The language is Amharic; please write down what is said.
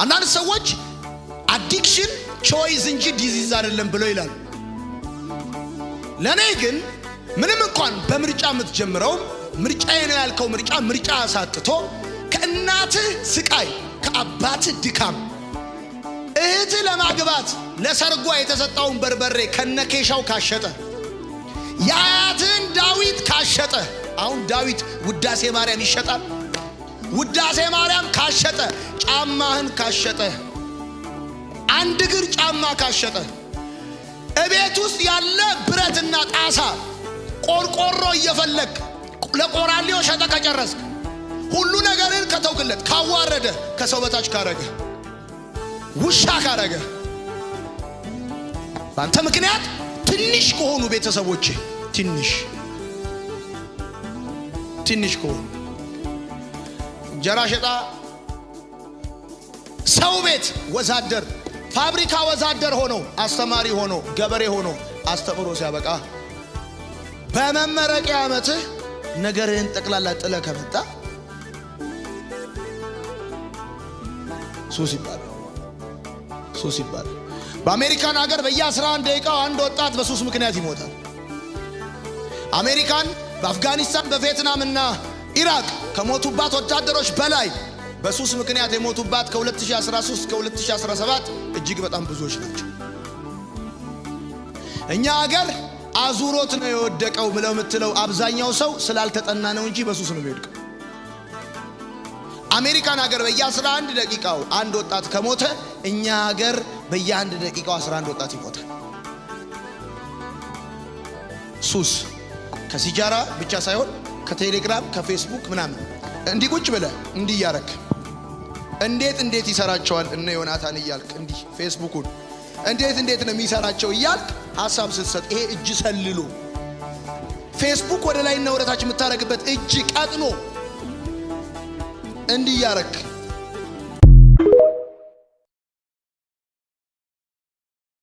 አንዳንድ ሰዎች addiction choice እንጂ disease አይደለም ብለው ይላሉ። ለእኔ ግን ምንም እንኳን በምርጫ የምትጀምረውም ምርጫዬ ነው ያልከው ምርጫ ምርጫ አሳጥቶ ከእናትህ ስቃይ፣ ከአባትህ ድካም፣ እህትህ ለማግባት ለሰርጓ የተሰጣውን በርበሬ ከነኬሻው ካሸጠ፣ የአያትህን ዳዊት ካሸጠ፣ አሁን ዳዊት ውዳሴ ማርያም ይሸጣል። ውዳሴ ማርያም ካሸጠ፣ ጫማህን ካሸጠ፣ አንድ እግር ጫማ ካሸጠ፣ እቤት ውስጥ ያለ ብረትና ጣሳ ቆርቆሮ እየፈለግ ለቆራሌው ሸጠ ከጨረስክ፣ ሁሉ ነገርን ከተውክለት፣ ካዋረደ፣ ከሰው በታች ካረገ፣ ውሻ ካረገ፣ በአንተ ምክንያት ትንሽ ከሆኑ ቤተሰቦቼ፣ ትንሽ ትንሽ ከሆኑ እንጀራ ሸጣ፣ ሰው ቤት ወዛደር፣ ፋብሪካ ወዛደር ሆኖ፣ አስተማሪ ሆኖ፣ ገበሬ ሆኖ አስተምሮ ሲያበቃ በመመረቂያ ዓመትህ ነገርህን ጠቅላላ ጥለህ ከመጣ ሱስ ይባላል። ሱስ ይባላል። በአሜሪካን ሀገር በየ11 ደቂቃው አንድ ወጣት በሱስ ምክንያት ይሞታል። አሜሪካን በአፍጋኒስታን፣ በቪየትናም እና ኢራቅ ከሞቱባት ወታደሮች በላይ በሱስ ምክንያት የሞቱባት ከ2013 እስከ 2017 እጅግ በጣም ብዙዎች ናቸው። እኛ ሀገር አዙሮት ነው የወደቀው ብለው የምትለው አብዛኛው ሰው ስላልተጠና ነው እንጂ በሱስ ነው የሚወድቀው። አሜሪካን ሀገር በየ11 ደቂቃው አንድ ወጣት ከሞተ እኛ ሀገር በየአንድ ደቂቃው 11 ወጣት ይሞታል። ሱስ ከሲጃራ ብቻ ሳይሆን ከቴሌግራም፣ ከፌስቡክ ምናምን እንዲህ ቁጭ ብለህ እንዲህ እያረክ እንዴት እንዴት ይሰራቸዋል እነ ዮናታን እያልክ፣ እንዲህ ፌስቡኩን እንዴት እንዴት ነው የሚሰራቸው እያልክ ሀሳብ ስትሰጥ፣ ይሄ እጅ ሰልሎ ፌስቡክ ወደ ላይና ወደታች የምታደርግበት እጅ ቀጥኖ እንዲህ እያረክ